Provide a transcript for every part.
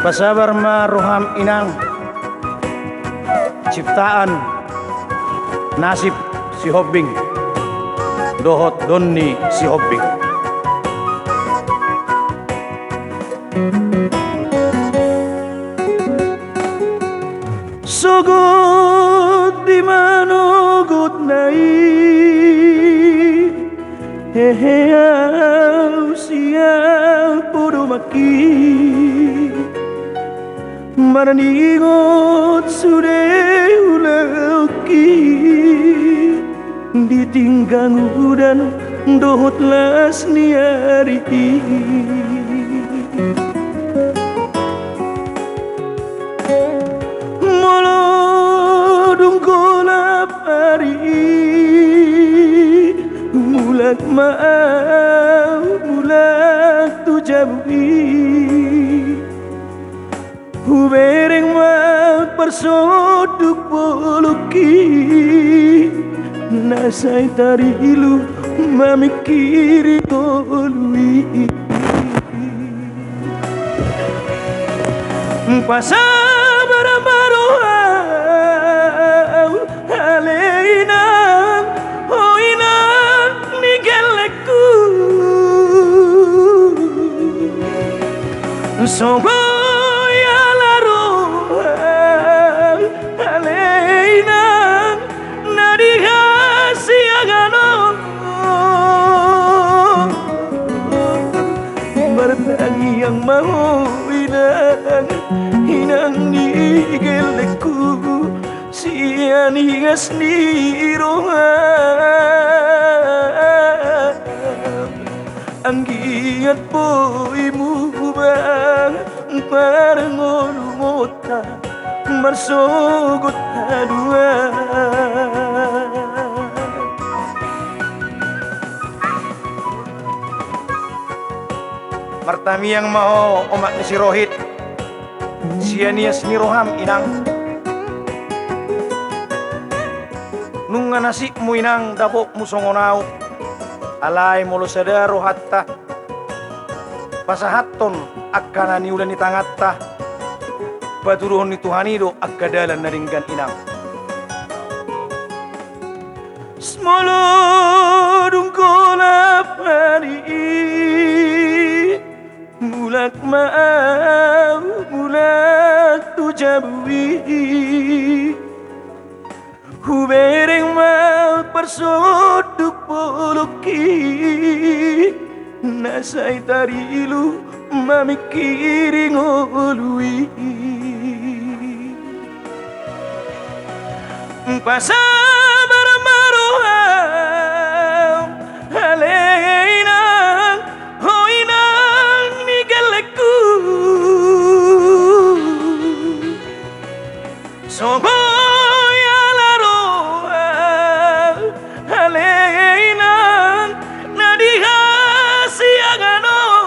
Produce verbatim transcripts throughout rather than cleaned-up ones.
Pasabar ma roham inang, ciptaan nasib Sihombing dohot don ni Sihombing. Sogot di manogotna i, hehe au sian podomanki. Marningot sude ulaonki di tinggang udan dohot las ni ari i. Molo dung golap ari i, mulak ma au mulak tu jabu i. Hubereng ma parsonduk bolongki na sai tarilu mamingkiri ngolu i. Pasabar ma roham ale inang, o inang ni gellengku. Songon i ala roham ale inang na di hasiangan on. Martangiang ma ho inang, inang ni gellengku, sian ias ni roham. Anggiat boi muba parngolungonta marsogot haduan. Martangiang ma ho omak ni si Rohit, sian ias ni roham inang. Nunga nasibmu inang dapotmu songon au. Alai molo sada rohanta, pasahathon angka na niula ni tanganta, patuduhon ni Tuhan i do angka dalan na denggan inang. Molo dung golap ari i, mulak ma au mulak tu jabu i. Hubereng ma parsonduk bolongki na sai tarilu mamingkiri ngolu i. Pasabar ma roham ale inang, o inang ni gellengku. Songon i ala roham ale inang na di hasiangan on.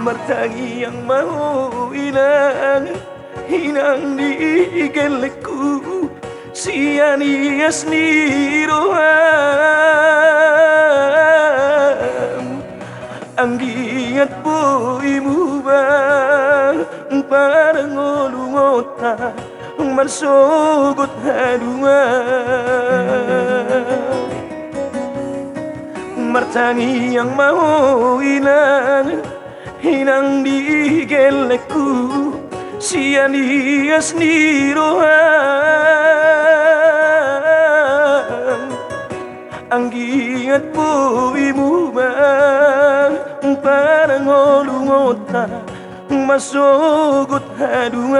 Martangiang ma ho inang, inang ni gellengku, sian ias ni roham. Anggiat boi muba parngolungonta marsogot haduan. Martangiang ma ho inang, inang di gellengku, sian ias ni roham. Anggiat boi muba parngolungonta marsogot haduan.